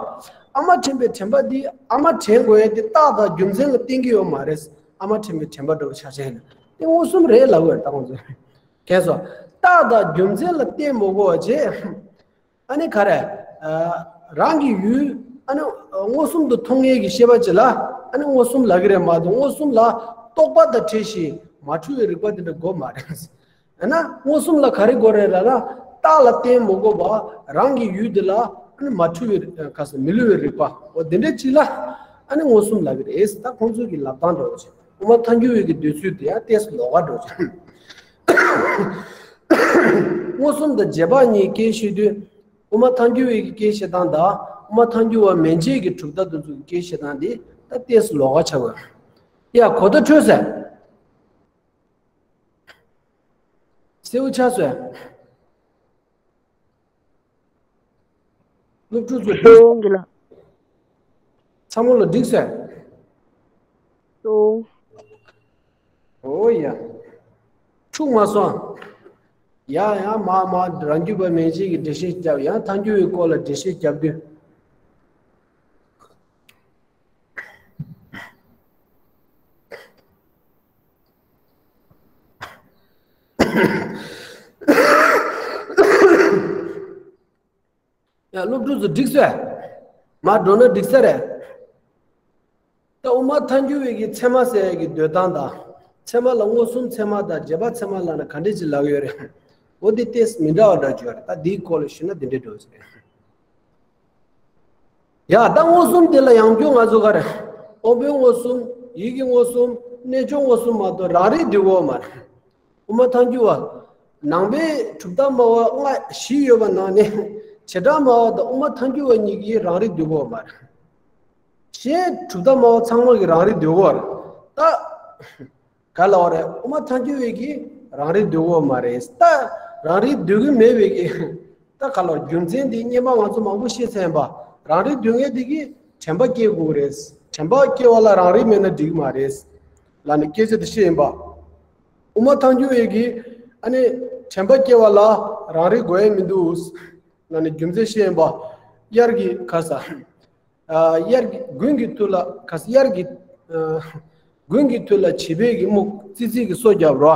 ཨ་མ་དྲན་པའི་དྲན་པ་འདི་ཨ་མ་དྲན་དགོས་ཡས་དེ་རྟགས་དང་རྒྱུ་མཚན་ལ་བརྟེན་གྱི་ཡོད་མ་རེད། ཨ་མ་དྲན་པའི་དྲན་པ་འདྲ་བོ་ཆ་བཞག་ན་དེ་མངོན་སུམ་རེད་ལབ་དགོས་རེད། ད་ཁོང་ཚོས། ཁྱེད་ཚོ་རྟགས་དང་རྒྱུ་མཚན་ལ་བརྟེན་མི་དགོས་པ་བྱས། ཨ་ནི་ག་རེ། ཨ་རང་གི་ཡུལ་ཨ་ནི་མངོན་སུམ་དུ་མཐོང་ངེས་ཀྱི་ཤེས་པ་ཅིག་ལ་ཨ་ནི་མངོན་སུམ་ལབ་ཀྱི་རེད་མ་གཏོགས་མངོན་སུམ་ལ་རྟོག་པ་དང་བྲལ་ཞིང་ མ་འཁྲུལ་བའི་རིག་པ་དེ་འདྲ་དགོས་མ་རེད། ཡང་ན་མངོན་སུམ་ལ་ག་རེ་དགོས་རེད་ལབ་ན། རྟགས་ལ་བརྟེན་མི་དགོས་པ་རང་གི་ཡུལ་དེ་ལ་ཨ་ནི་མ་འཁྲུལ་བའི་ག་ས་མི་བསླུ་བའི་རིག་པ། འོ་དེ་འདྲའི་ཅིག་ལ་ཨ་ནི་མངོན་སུམ་ལབ་ཀྱི་རེད། ད་ཁོང་ཚོ་གི་ལབ་སྟངས་འདྲ་བོ་ཅིག་དབུ་མ་ཐལ་འགྱུར་བའི་གི་འདོད་ཚུལ་དེ་ཡང་ཏོག་ཙམ་ལོགས་ཀ་འདྲ་བོ་ཅིག་མངོན་སུམ་དང་རྗེས་དཔག་གཉིས་སྐད་བཤད་དུས། དབུ་མ་ཐལ་འགྱུར་བའི་གི་སྐད་བཤད་སྟངས་དང་དབུ་མ་ཐལ་འགྱུར་བ་མན་ཆད་ཀྱི་གྲུབ་མཐའ་དེ་ཚོ་གི་སྐད་བཤད་སྟངས་དེ་ད་ཏོག་ཙམ་ལོགས་ཀ་ཆགས་ཡོད། ཡ་གོ་བརྡ་འཕྲོད་ཟེར། གསལ་པོ་ཆགས་སོང་། སློབ་ཕྲུག་ཚོ། ཏོང་གི་ལ། ཚང་མ་ལ་འགྲིག་སོང་། ཏོང་། ཨོ་ཡ། འཁྲུག་མ་སོང་། ཡ་ཡ་མ་མ་རང་རྒྱུད་པ་མན་ཆད་ཀྱི་འགྲེལ་བཤད་བརྒྱབ། ཡང་ཐལ་འགྱུར་བའི་སྐོར་ལ་འགྲེལ་བཤད་བརྒྱབ་དུས། ཡ་སློབ་ཕྲུག་ཚོ་འགྲིག་སོང་། མར་འགྲོ་ན་འགྲིག་ས་རེད། ད་དབུ་མ་ཐལ་འགྱུར་བའི་གི་ཚད་མ་ཟེར་ཡ་གི་འདོད་སྟངས་དང་། ཚད་མ་ལ་མངོན་སུམ་ཚད་མ་དང་རྗེས་དཔག་ཚད་མ་ལབ་ན་ག་འདྲས་ཅིག་ལབ་ཡོད་རེད། འོ་འདི་ཏོག་ཙམ་མི་འདྲ་བ་འདྲ་བྱུང་རེད། ད་འདིའི་སྐོར་ལ་ཞུས་ན་འདི་འདྲས་འགྲོ་ཟེར། ཡ་ད་མངོན་སུམ་དེ་ལ་ཡང་བསྐྱར་ང་ཚོ་ག་རེ། དབང་པོའི་མངོན་སུམ། ཡིད་ཀྱི་མངོན་སུམ། རྣལ་འབྱོར་མངོན་སུམ་མ་གཏོགས་རང་རིག་འདོད་ཀྱི་ཡོད་མ་རེད། དབུ་མ་ཐལ་འགྱུར་བ། ནང་པའི་གྲུབ་མཐའ་སྨྲ་བ་ལྔ་བཞི་ཡོད་པ་ནང་ནས་བྱེ་བྲག་སྨྲ་བ་དང་དབུ་མ་ཐལ་འགྱུར་བ་གཉིས་ཀྱིས་རང་རིག་འདོད་ཀྱི་ཡོད་མ་རེད། གཞན་གྲུབ་མཐའ་སྨྲ་བ་ཚང་མ་གིས་རང་རིག་འདོད་ཀྱི་ཡོད་རེད། ད་ག་ལབ་པ་རེད། དབུ་མ་ཐལ་འགྱུར་བས་ཀྱིས་རང་རིག་འདོད་ཀྱི་ཡོད་མ་རེད། ད་རང་རིག་འདོད་ཀྱི་མེད་པའི་གི། ད་ག་ལབ་རྒྱུ་མཚན་འདི་སྔོན་མ་ང་ཚོ་མང་པོ་བཤད་ཚར་ཡིན་པ། རང་རིག་འདོད་མཁན་དེ་གིས་དྲན་པ་སྐྱེ་དགོས་ཀྱི་རེད། དྲན་པ་སྐྱེ་བ་ལ་རང་རིག་མེད་ན་འགྲིག་གི་མ་རེད། ལབ་ནས་སྐད་ཆ་དེ་བཤད་ཡིན་པ། དབུ་མ་ཐལ་འགྱུར་བས་ཀྱིས་ཨ་ནི་དྲན་པ་སྐྱེ་བ་ལ་རང་རིག་དགོས་ཡ་མི་འདུག་ལབ་ནས་རྒྱུ་མཚན་བཤད་ཡིན་པ། དབྱར་གྱི་ག་ས། ཨ། དབྱར་གྱི་དགུན་གྱི་དུས་ལ་ག་ས། དབྱར་གྱི། ཨ། དགུན་གྱི་དུས་ལ་བྱིས་པའི་གི་སྨུག་ཙི་ཙི་གི་སོ་བརྒྱབ་རོ།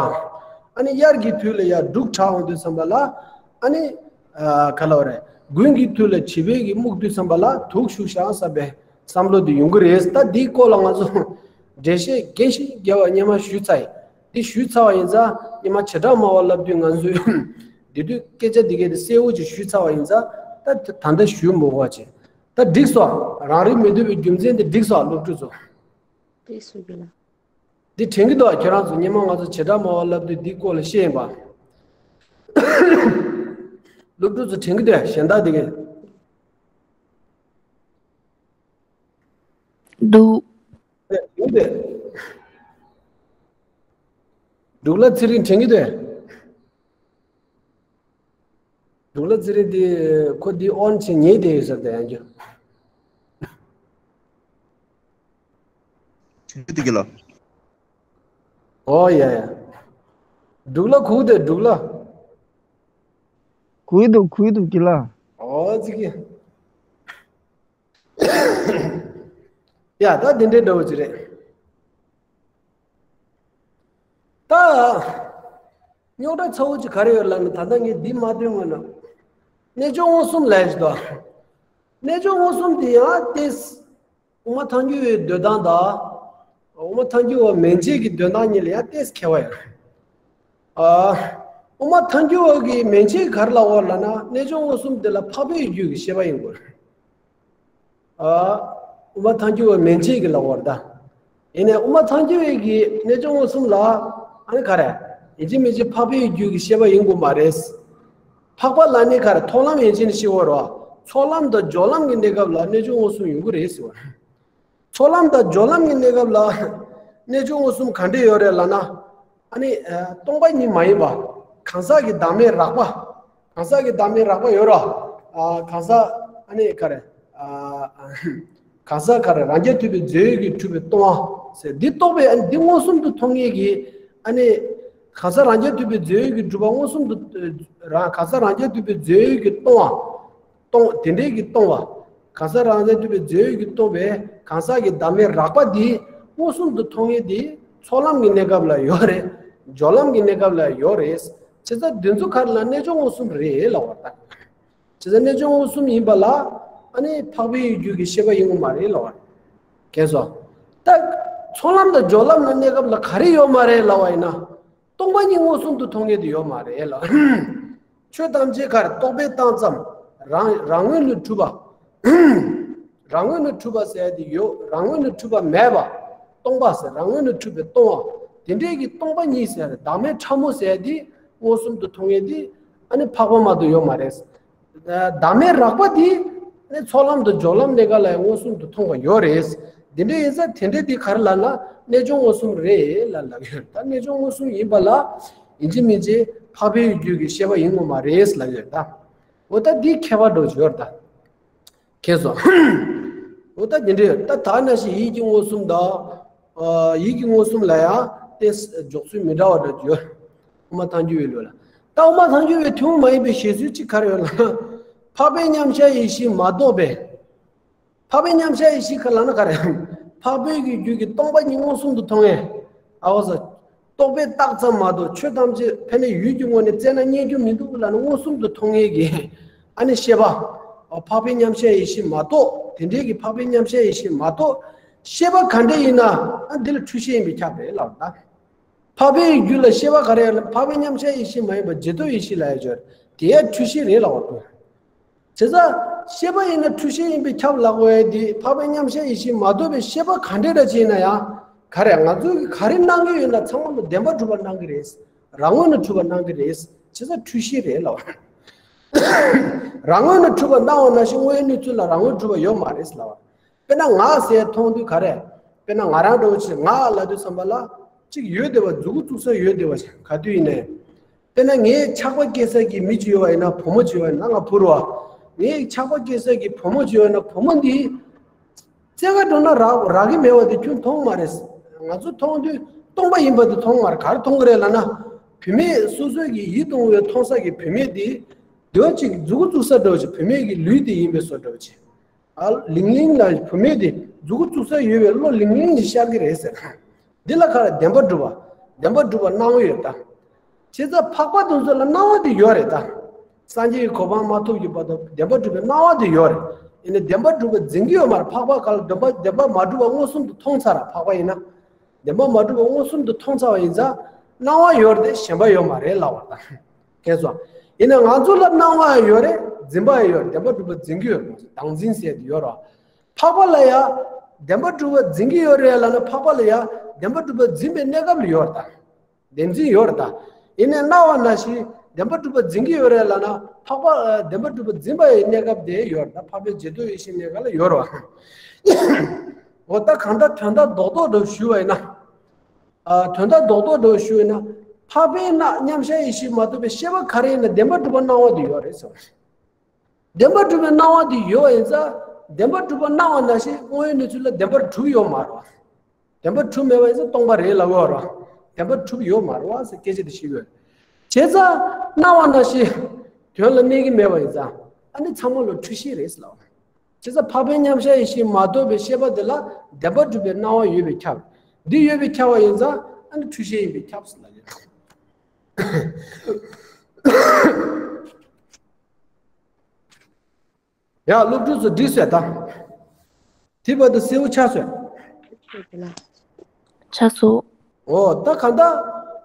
ཨ་ནི་དབྱར་གྱི་དུས་ལ་ཡར་འབྲུག་གྲགས་འོང་དུས་ཙམ་པ་ལ། ཨ་ནི། ཨ། ག་ལབ་རེད། དགུན་གྱི་དུས་ལ་བྱིས་པའི་གི་སྨུག་དུས་ཙམ་པ་ལ་དུག་ཤུགས་བཞག་བསམ་པའི་བསམ་བློ་དེ་ཡོང་གི་རེད། ད་འདིའི་སྐོར་ལ་ང་ཚོ་འགྲེལ་བཤད་རྒྱས་ཤིང་རྒྱས་པ་སྔོན་མ་ཞུས་ཚར་ཡིན། འདི་ཞུས་ཚར་བ་ཡིན་ཙང་སྔོན་མ་བྱེ་བྲག་སྨྲ་བ་ལབ་དུས་ང་ཚོས་འདི་དུས་སྐད་ཆ་འདི་གས་དེ་གསལ་བོ་ཅིག་ཞུས་ཚར་བ་ཡིན་ཙང་། ད་ད་ལྟ་ཞུ་མི་དགོས་པ་བྱས། ད་འགྲིག་སོང་། རང་རིག་མི་འདོད་པའི་རྒྱུ་མཚན་དེ་འགྲིག་སོང་སློབ་ཕྲུག་ཚོ། འགྲིག་སོང་གི་ལ། འདི་དྲན་གྱི་འདུག་ཁྱེད་རང་ཚོ་སྔོན་མ་ང་ཚོ་བྱེ་བྲག་སྨྲ་བ་ལབ་དུས་འདིའི་སྐོར་ལ་བཤད་ཡིན་པ། སློབ་ཕྲུག་ཚོ་དྲན་གྱི་འདུག་གཞན་དག་འདི་གས། འདུག་དྲན་གྱི་འདུག་འབྲུག་ལ་ཚེ་རིང་དྲན་གྱི་འདུག་འབྲུག་ལ་ཚེ་རིང་འདི་ཁོ་འདི་ཨོན་བྱས་ཉལ་བསྡད་ཡོད་ས་རེད་ཡང་རྒྱུ། ཆུང་ཆུང་དེ་གི་ལ། ཨོ་ཡ་ཡ། འབྲུག་ལ་གུག་དེ་འབྲུག་ལ། གུག་འདུག་གུག་འདུག་གི་ལ། ཨོ་ཙི་གི། ཡ་ད་དེ་འདྲའི་འདྲ་བོ་ཅིག་རེད། ད། རྙོག་དྲ་ཚ་བོ་ཅིག་ག་རེ་ཡོད་ལབ་ན། ད་ལྟ་ངས་འདི་མ་འདོན་སྔོན་ན། རྣལ་འབྱོར་མངོན་སུམ་ལབ་ཞིག་འདུག་རྣལ་འབྱོར་མངོན་སུམ་དེ་ཡང་ཏོག་ཙམ་དབུ་མ་ཐལ་འགྱུར་བའི་འདོད་སྟངས་དང་། དབུ་མ་ཐལ་འགྱུར་བ་མན་ཆད་ཀྱི་འདོད་སྟངས་གཉིས་ལ་ཡང་ཏོག་ཙམ་ཁྱད་པར་ཡོད་རེད། ཨ། དབུ་མ་ཐལ་འགྱུར་བ་གི་མན་ཆད་ག་རེ་ལབ་ཡོད་ལབ་ན། རྣལ་འབྱོར་མངོན་སུམ་དེ་ལ་འཕགས་པའི་རྒྱུད་ཀྱི་ཤེས་པ་ཡིན་དགོས་རེད། ཨ། དབུ་མ་ཐལ་འགྱུར་བ་མན་ཆད་ཀྱི་ལབ་ཡོད་རེད་ད། ཡིན་ནའི་དབུ་མ་ཐལ་འགྱུར་བའི་གི་རྣལ་འབྱོར་མངོན་སུམ་ལ་ཨ་ནི་ག་རེ། ཡིན་གཅིག་མིན་གཅིག་འཕགས་པའི་རྒྱུད་ཀྱི་ཤེས་པ་ཡིན་དགོས་མ་རེད། འཕགས་པ་ལབ་ནི་ག་རེ། མཐོང་ལམ་ཡན་ཆད་ནས་ཤེས་པ་རེད་བ། ཚོགས་ལམ་དང་སྦྱོར་ལམ་གྱི་གནས་སྐབས་ལ་རྣལ་འབྱོར་མངོན་སུམ་ཡོང་གི་རེད་ཟེར་བ། ཚོགས་ལམ་དང་སྦྱོར་ལམ་གྱི་གནས་སྐབས་ལ་རྣལ་འབྱོར་མངོན་སུམ་ག་འདྲས་ཡོད་རེད་ལབ་ན། ཨ་ནི། ཨ། སྟོང་པ་ཉིད་མ་ཡིན་པ། གང་ཟག་གི་བདག་མེད་རགས་པ། གང་ཟག་གི་བདག་མེད་རགས་པ་ཡོད་ར། ཨ། གང་ཟག་ཨ་ནི་ག་རེ། ཨ། གང་ཟག་ག་རེ། རང་རྐྱ་ཐུབ་པའི་རྫས་ཡོད་ཀྱིས་གྲུབ་པའི་སྟོང་བ་ཟེར། འདི་རྟོགས་པའི། ཨ་ནི་འདི་མངོན་སུམ་དུ་མཐོང་མཁན་གྱི། ཨ་ནི། གང་ཟག་རང་རྐྱ་ཐུབ་པའི་རྫས་ཡོད་ཀྱིས་གྲུབ་པ་མངོན་སུམ་དུ། རང་གང་ཟག་རང་རྐྱ་ཐུབ་པའི་རྫས་ཡོད་ཀྱིས་སྟོང་བ། སྟོང་། དེ་འདྲའི་གི་སྟོང་བ། གང་ཟག་རང་རྐྱ་ཐུབ་པའི་རྫས་ཡོད་ཀྱིས་སྟོང་པའི་གང་ཟག་གི་བདག་མེད་རགས་པ་འདི་མངོན་སུམ་དུ་མཐོང་མཁན་འདི་ཚོགས་ལམ་གྱི་གནས་སྐབས་ལ་ཡོད་རེད། སྦྱོར་ལམ་གྱི་གནས་སྐབས་ལ་ཡོད་རེད། བྱས་ཙང་འདི་ཚོ་ག་རེ་ལབ། རྣལ་འབྱོར་མངོན་སུམ་རེད་ལབ་པ་རེད་ད། བྱས་ཙང་རྣལ་འབྱོར་མངོན་སུམ་ཡིན་པ་ལ་ཨ་ནི་འཕགས་པའི་རྒྱུད་ཀྱི་ཤེས་པ་ཡིན་དགོས་མ་རེད་ལབ་པ་རེད། མཁྱེན་སོང་། ད་ ཚོགས་ལམ་དང་སྦྱོར་ལམ་ལ་གནས་སྐབས་ལ་ག་རེ་ཡོད་མ་རེད་ལབ་པ་ཡིན་ན། སྟོང་པ་ཉིད་མངོན་སུམ་དུ་མཐོང་མཁན་དེ་ཡོད་མ་རེད་ལ། ཆོས་ཐམས་ཅད་ག་རེ་རྟོག་པས་བཏང་ཙམ། རང་རང་ངོས་ནས་གྲུབ་པ། རང་ངོས་ནས་གྲུབ་པ་ཟེར་ཡ་དེ་ཡོད། རང་ངོས་ནས་གྲུབ་པ་མེད་པ། སྟོང་པ་ཟེར། རང་ངོས་ནས་གྲུབ་པའི་སྟོང་པ། དེ་འདྲའི་གི་སྟོང་པ་ཉིད་ཟེར་བདག་མེད་ཕྲ་མོ་ཟེར་ཡ་དེ་མངོན་སུམ་དུ་མཐོང་ཡ་དེ་ཨ་ནི་འཕགས་པ་མ་གཏོགས་ཡོད་མ་རེད། བདག་མེད་རགས་པ་དེ་ནི་ཚོགས་ལམ་དུ་སྦྱོར་ལམ་གནས་སྐབས་ལ་མངོན་སུམ་དུ་མཐོང་བ་ཡོད་རེད། འདི་འདྲ་ཡིན་ཙང་དེ་འདྲ་དེ་ག་རེ་ལབ་ན་རྣལ་འབྱོར་མངོན་སུམ་རེད་ལབ་ལབ་ཡོད། ད་རྣལ་འབྱོར་མངོན་སུམ་ཡིན་པ་ལ་ཡིན་གཅིག་མིན་གཅིག་འཕགས་པའི་རྒྱུད་ཀྱི་ཤེས་པ་ཡིན་དགོས་མ་རེད་ལབ་ཡོད་ད། འོ་ད་འདི་ཁྱད་པར་འགྲོ་ཡོད་ད། མཁྱེན་སོང་། འོ་ད་འདི་འདྲ་ཡོད་ད། ད་ནང་བཞིན་ཡིད་ཀྱི་མངོན་སུམ་དང་། ཨ། ཡིད་ཀྱི་མངོན་སུམ་ལ་ཡང་དེ་འཇོག་ཚུལ་མི་འདྲ་བ་འདྲ་ཡོད། དབུ་མ་ཐལ་འགྱུར་བའི་ལུགས་ལ། ད་དབུ་མ་ཐལ་འགྱུར་བའི་ཐུན་མོང་མ་ཡིན་པའི་བཞེད་ཚུལ་གཅིག་ག་རེ་ཡོད་ལབ་ན། འཕགས་པའི་མཉམ་གཞག་ཡེ་ཤེས་མ་གཏོགས་པའི། འཕགས་པའི་མཉམ་གཞག་ཡེ་ཤེས་ག་ལབ་ན་ག་རེ། འཕགས་པའི་གི་རྒྱུད་ཀྱི་སྟོང་པ་ཉིད་མངོན་སུམ་དུ་མཐོང་ཡས། ཨ་བ་ས། རྟོག་པས་བཏགས་ཙམ་མ་གཏོགས་ཆོས་ཐམས་ཅད་ཕན་ནས་ཡུལ་གྱི་ངོས་ནས་བཙལ་ན་རྙེད་རྒྱུ་མི་འདུག་ལབ་ནས་མངོན་སུམ་དུ་མཐོང་ངེས་ཀྱི། ཨ་ནི་ཤེས་པ། འཕགས་པའི་མཉམ་གཞག་ཡེ་ཤེས་མ་གཏོགས། དེ་འདྲའི་གི་འཕགས་པའི་མཉམ་གཞག་ཡེ་ཤེས་མ་གཏོགས། ཤེས་པ་ག་འདྲ་ཡིན་ན། ཨ། འདི་ལ་འཁྲུལ་ཤེས་ཡིན་པས་ཁྱབ་རེད་ལབ་ད། འཕགས་པའི་རྒྱུད་ལ་ཤེས་པ་ག་རེ་ཡོད་ན། འཕགས་པའི་མཉམ་གཞག་ཡེ་ཤེས་མ་ཡིན་པ་རྗེས་ཐོབ་ཡེ་ཤེས་ལབ་ཡ་ཅིག་ཡོད་རེད། དེ་ཡང་འཁྲུལ་ཤེས་རེད་ལབ་པ་འདུག། བྱས་ཙང་ཤེས་པ་ཡིན་ན་འཁྲུལ་ཤེས་ཡིན་པས་ཁྱབ་ལབ་དགོས་ཡ་དེ། འཕགས་པའི་མཉམ་གཞག་ཡེ་ཤེས་མ་གཏོགས་པའི་ཤེས་པ་ག་འདྲ་འདྲ་ཅིག་ཡིན་ན་ཡང་། ག་རེ་ང་ཚོས་ག་རེ་སྣང་གི་ཡོད་ན་ཚང་མ་ལ་བདེན་པར་གྲུབ་པ་སྣང་གི་རེད། རང་ངོས་ནས་གྲུབ་པ་སྣང་གི་རེད། བྱས་ཙང་འཁྲུལ་ཤེས་རེད་ལབ། རང་ངོས་ནས་གྲུབ་པ་སྣང་བ་ནང་བཞིན་དངོས་ཡོད་གནས་ཚུལ་ལ་རང་ངོས་གྲུབ་པ་ཡོད་མ་རེད་ལབ། དཔེར་ན་ངག་ཟེར་མཐོང་དུས་ག་རེ། དཔེར་ན་ང་རང་འདྲ་བོ་ཅིག་ངག་ལབ་དུས་ཙམ་པ་ལ་ཅིག་ཡོད་བསྡད་པ། མཛུབ་གུ་བཙུགས་ས་ཡོད་བསྡད་པ་ཅིག་ག་དུས་ཡིན་ནའི། དཔེར་ན་ངའི་ཆགས་པ་སྐྱེ་ས་གི་མི་ཅིག་ཡོད་པ་ཡིན་ན། བུ་མོ་ཅིག་ཡོད་པ་ཡིན་ན། ང་བུ་རེད་བ། ངའི་ཆགས་པ་སྐྱེ་ས་གི་བུ་མོ་ཅིག་ཡོད་ན། བུ་མོ་འདི་རྩེ་ག་འགྲོ་ན་རག་རག་གི་མེད་པ་དེ་ཁྱོད་མཐོང་མ་རེད། ང་ཚོ་མཐོང་དུས་སྟོང་པ་ཡིན་པ་དེ་མཐོང་མ་རེད། ག་རེ་མཐོང་གི་རེད་ལབ་ན། བུད་མེད་སོ་སོ་གི་ཡིད་དུ་འོང་བའི་མཐོང་ས་གི་བུད་མེད་དེ། དེ་བ་ཅིག་མཛུབ་གུ་བཙུགས་ས་འདྲ་བོ་ཅིག་བུད་མེད་ཀྱི་ལུས་དེ་ཡིན་པའི་བཟོ་འདྲ་བོ་ཅིག། ཨ། ལིང་ལིང་ལ་བུད་མེད་དེ་མཛུབ་གུ་བཙུགས་ས་ཡོད་པའི་བློ་ལིང་ལིང་ཞིག་ཤར་གི་རེད་ཟེར། འདི་ལ་ག་རེ། བདེན་པར་གྲུབ་པ། བདེན་པར་གྲུབ་པ་སྣང་བ་ཡོད་ད། བྱས་ཙང་འཕགས་པ་དེ་ཚོ་ལ་སྣང་བ་དེ་ཡོད་རེད་ད། སངས་རྒྱས་ཀྱི་གོ་འཕང་མ་ཐོབ་ཀྱི་བར་དུ་བདེན་པར་གྲུབ་པའི་སྣང་བ་དེ་ཡོད་རེད། ཡིན་ནའི་བདེན་པར་གྲུབ་པ་འཛིན་གྱི་ཡོད་མ་རེད། འཕགས་པ་ག་ལ་བདེན་པ་བདེན་པ་མ་གྲུབ་པ་མངོན་སུམ་དུ་མཐོང་ཚར་ར། འཕགས་པ་ཡིན་ན། བདེན་པ་མ་གྲུབ་པ་མངོན་སུམ་དུ་མཐོང་ཚར་བ་ཡིན་ཙང་། སྣང་བ་ཡོད་རེད་དེ་ཞེན་པ་ཡོད་མ་རེད་ལབ་པ་ད། མཁྱེན་སོང་། ཡིན་ན་ང་ཚོ་ལ་སྣང་བ་ཡང་ཡོད་རེད། འཛིན་པ་ཡང་ཡོད་རེད། བདེན་པར་གྲུབ་པ་འཛིན་གྱི་ཡོད་རེད། བདག་འཛིན་ཟེར་དེ་ཡོད་རེད། འཕགས་པ་ལ་ཡང་བདེན་པར་གྲུབ་པ་འཛིན་གྱི་ཡོད་རེད་ལབ་ན། འཕགས་པ་ལ་ཡང་བདེན་པར་གྲུབ་པ་འཛིན་པའི་གནས་སྐབས་ལ་ཡོད་རེད་ད། བདེན་འཛིན་ཡོད་རེད་ད། ཡིན་ནའི་སྣང་བ་ནང་བཞིན་བདེན་པར་གྲུབ་པ་འཛིན་གྱི་ཡོད་རེད་ལབ་ན། འཕགས་པ་བདེན་པར་གྲུབ་པ་འཛིན་པ་ཡི་གནས་སྐབས་དེ་ཡོད་རེད་ད། འཕགས་པའི་རྗེས་ཐོབ་ཡེ་ཤེས་གནས་སྐབས་ལ་ཡོད་རེད་བ། འོ་ད་གང་ལྟར་དོན་དག་རྡོག་རྡོག་འདྲ་བོ་ཞུས་པ་ཡིན་ན། ཨ། དོན་དག་རྡོག་རྡོག་འདྲ་བོ་ཞུས་ན། འཕགས་པའི་སྣང་། མཉམ་གཞག་ཡེ་ཤེས་མ་གཏོགས་པའི་ཤེས་པ་ག་རེ་ཡིན་ན་བདེན་པར་གྲུབ་པ་སྣང་བ་དེ་ཡོད་རེད་ཟེར་བ་རེད། བདེན་པར་གྲུབ་པའི་སྣང་བ་དེ་ཡོད་པ་ཡིན་ཙང་། བདེན་པར་གྲུབ་པ་སྣང་བ་ནང་བཞིན་དངོས་ཡོད་གནས་ཚུལ་ལ་བདེན་པར་གྲུབ་ཡོད་མ་རེད་བ། བདེན་པར་གྲུབ་མེད་པ་ཡིན་ཙང་སྟོང་པ་རེད་ལབ་ཡོད་རེད་བ། བདེན་པར་གྲུབ་ཡོད་མ་རེད་བ་ཟེར་སྐད་ཆ་དེ་བཤད་ཡོད། བྱས་ཙང་སྣང་བ་ནང་བཞིན་དོན་ལ་གནས་ཀྱི་མེད་པ་ཡིན་ཙང་། ཨ་ནི་ཚང་མ་ལ་འཁྲུལ་ཤེས་རེད་ཟེར་ལབ་པ། བྱས་ཙང་འཕགས་པའི་མཉམ་གཞག་ཡེ་ཤེས་མ་གཏོགས་པའི་ཤེས་པ་དེ་ལ་བདེན་པར་གྲུབ་པའི་སྣང་བ་ཡོད་པས་ཁྱབ། འདི་ཡོད་པས་ཁྱབ་པ་ཡིན་ཙང་། ཨ་ནི་འཁྲུལ་ཤེས་ཡིན་པས་ཁྱབ་ཟེར་ལབ་ཡོད། ཡ། སློབ་ཕྲུག་ཚོ་འགྲིག་སོང་ད། དེ་བར་དུ་གསལ་པོ་ཆགས་སོང་། ཆགས་སོང་། འོ་ད་གང་ལྟར་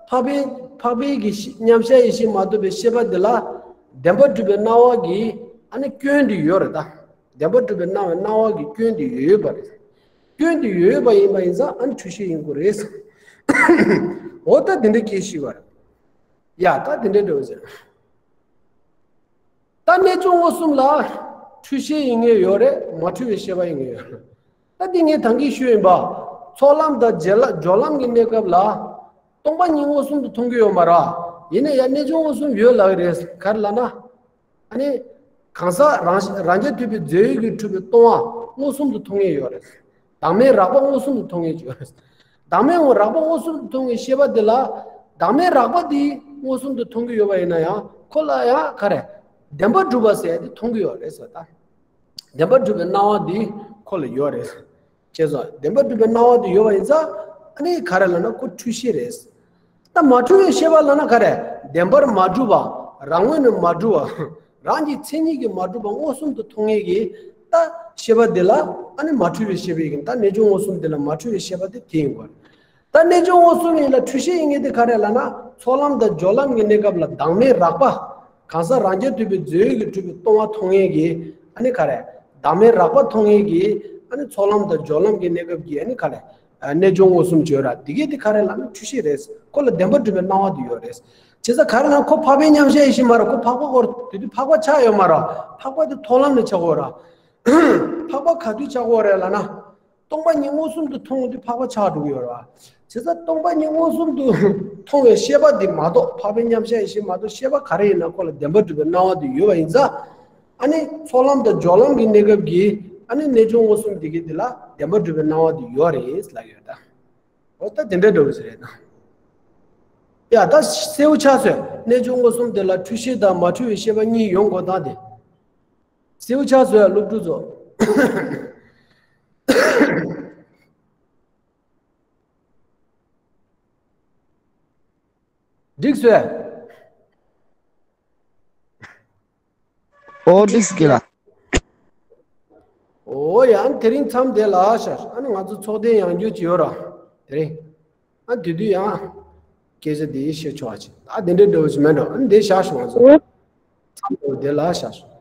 འཕགས་པའི། འཕགས་པའི་གི་ཤེས། མཉམ་གཞག་ཡེ་ཤེས་མ་གཏོགས་པའི་ཤེས་པ་འདི་ལ་བདེན་པར་གྲུབ་པའི་སྣང་བ་གི། ཨ་ནི་སྐྱོན་དེ་ཡོད་རེད་ད། བདེན་པར་གྲུབ་པའི་སྣང་བའི་སྣང་བ་གི་སྐྱོན་དེ་ཡོད་པ་རེད། སྐྱོན་དེ་ཡོད་པ་ཡིན་པ་ཡིན་ཙང་། ཨ་ནི་འཁྲུལ་ཤེས་ཡིན་དགོས་རེད། འོ་ད་འདི་འདྲ་སྐད་ཤེས་པ་རེད། ཡ། ད་འདི་འདྲ་འདྲ་བོ་ཟེར། ད་རྣལ་འབྱོར་མངོན་སུམ་ལ་འཁྲུལ་ཤེས་ཡིན་མཁན་ཡོད་རེད། མ་འཁྲུལ་བའི་ཤེས་པ་ཡིན་མཁན་ཡོད་རེད། ད་འདི་ངས་ད་གིན་ཞུས་ཡིན་པ། ཚོགས་ལམ་དང་རྗེས་ལ། སྦྱོར་ལམ་གྱི་གནས་སྐབས་ལ་སྟོང་པ་ཉིད་མངོན་སུམ་དུ་མཐོང་གི་ཡོད་མ་རེད། ཡིན་ནའི་ཡང་རྣལ་འབྱོར་མངོན་སུམ་ཡོད་ལབ་ཀྱི་རེད། ག་རེ་ལབ་ན། ཨ་ནི། གང་ཟག་རང་རང་རྐྱ་ཐུབ་པའི་རྫས་ཡོད་ཀྱིས་གྲུབ་པའི་སྟོང་པ་མངོན་སུམ་དུ་མཐོང་མཁན་ཡོད་རེད། བདག་མེད་རགས་པ་མངོན་སུམ་དུ་མཐོང་མཁན་ཡོད་རེད། བདག་མེད་རགས་པ་མངོན་སུམ་དུ་མཐོང་བའི་ཤེས་པ་དེ་ལ། བདག་མེད་རགས་པ་དེ་མངོན་སུམ་དུ་མཐོང་གི་ཡོད་པ་ཡིན་ན་ཡང་། ཁོ་ལ་ཡང་ག་རེ། བདེན་པར་གྲུབ་པ་ཟེར་ཡ་དེ་མཐོང་གི་ཡོད་རེད་ཟེར་ད། བདེན་པར་གྲུབ་པའི་སྣང་བ་དེ་ཁོ་ལ་ཡོད་རེད། ཅེས་སོ། བདེན་པར་གྲུབ་པའི་སྣང་བ་དེ་ཡོད་པ་ཡིན་ཙང་། ཨ་ནི་ག་རེ་ལབ་ན་ཁོ་འཁྲུལ་ཤེས་རེད། ད་མ་འཁྲུལ་བའི་ཤེས་པ་ལབ་ན་ག་རེ། བདེན་པར་མ་གྲུབ་པ། རང་ངོས་ནས་མ་གྲུབ་པ། རང་གི་མཚན་ཉིད་ཀྱིས་མ་གྲུབ་པ་མངོན་སུམ་དུ་མཐོང་ངེས་ཀྱི། ད་ ཤེས་པ་དེ་ལ་ཨ་ནི་མ་འཁྲུལ་བའི་ཤེས་པ་ཡིན། ད་གནས་བྱུང་མངོན་སུམ་དེ་ལ་མ་འཁྲུལ་བའི་ཤེས་པ་དེ་དེ་ཡིན་དགོས། ད་གནས་བྱུང་མངོན་སུམ་ཡིན་ལ་འཁྲུལ་ཤེས་ཡིན་མཁན་དེ་ག་རེ་ལབ་ན། ཚོགས་ལམ་དང་སྦྱོར་ལམ་གྱི་གནས་སྐབས་ལ་བདག་མེད་རགས་པ། གང་ཟག་རང་རྐྱ་ཐུབ་པའི་རྫས་ཡོད་ཀྱིས་གྲུབ་པའི་སྟོང་པ་མཐོང་མཁན་གྱི་ཨ་ནི་ག་རེ། བདག་མེད་རགས་པ་མཐོང་མཁན་གྱི་ཨ་ནི་ཚོགས་ལམ་དང་སྦྱོར་ལམ་གྱི་གནས་སྐབས་ཀྱི་ཨ་ནི་ག་རེ། གནས་བྱུང་མངོན་སུམ་བརྗོད་ར་དེ་གས་དེ་ག་རེ་ལབ་ན་འཁྲུལ་ཤེས་རེད། ཁོ་ལ་བདེན་པར་གྲུབ་པའི་སྣང་བ་དེ་ཡོད་རེད། བྱས་ཙང་ག་རེ་ལབ་ན་ཁོ་འཕགས་པའི་མཉམ་གཞག་ཡེ་ཤེས་མ་རེད། ཁོ་འཕགས་པ་སྐོར་དེ་དུས་འཕགས་པ་ཆགས་ཡོད་མ་རེད། འཕགས་པ་དེ་མཐོང་ལམ་ནས་ཆགས་ཡོད་ར། འཕགས་པ་ག་དུས་ཆགས་ཀྱི་ཡོད་རེད་ལབ་ན། སྟོང་པ་ཉིད་མངོན་སུམ་དུ་མཐོང་དུས་འཕགས་པ་ཆགས་འགྲོ་གི་ཡོད་རེད་བ། བྱས་ཙང་སྟོང་པ་ཉིད་མངོན་སུམ་དུ་མཐོང་བའི་ཤེས་པ་འདི་མ་གཏོགས། འཕགས་པའི་མཉམ་གཞག་ཡེ་ཤེས་མ་གཏོགས་ཤེས་པ་ག་རེ་ཡིན་ན་ཁོ་ལ་བདེན་པར་གྲུབ་པའི་སྣང་བ་དེ་ཡོད་པ་ཡིན་ཙང་། ཨ་ནི་ཚོགས་ལམ་དང་སྦྱོར་ལམ་གྱི་གནས་སྐབས་ཀྱི་ཨ་ནི་གནས་བྱུང་མངོན་སུམ་དེ་གའི་དེ་ལ་བདེན་པར་གྲུབ་པའི་སྣང་བ་དེ་ཡོད་རེད་ལབ་ཡོད་ད། འོ་ད་དེ་འདྲའི་འདྲ་བོ་ཞིག་རེད་ད། ཡ་ད་གསལ་པོ་ཆགས་སོང་། གནས་བྱུང་མངོན་སུམ་དེ་ལ་འཁྲུལ་ཤེས་དང་མ་འཁྲུལ་བའི་ཤེས་པ་གཉིས་ཡོང་དགོས་སྟངས་དེ། གསལ་པོ་ཆགས་སོང་ཡ། སློབ་ཕྲུག་ཚོ། འགྲིག་སོང་ཡ། ཨོ་འགྲིག་སོང་ལགས། ཨོ་ཡ། ཨ་ནི་དེ་རིང་མཚམས་དེ་ལ་བཞག་ཨ་ནི་ང་ཚོ་ཚོགས་ཐེངས་ཡང་བསྐྱར་ཅིག་ཡོད་ར། དེ་རིང་། ཨ་དེ་དུས་ཡང་སྐད་ཆ་དེ་བཤད་ཆོག་ཨ་ཅིག་ཨ་དེ་འདྲའི་འདྲ་བོ་ཞིག་མེད་འགྲོ། ཨ་ནི་དེ་བཞག་ཞོག་ང་ཚོ། ཨོ། མཚམས་དེ་ལ་བཞག་ཞོག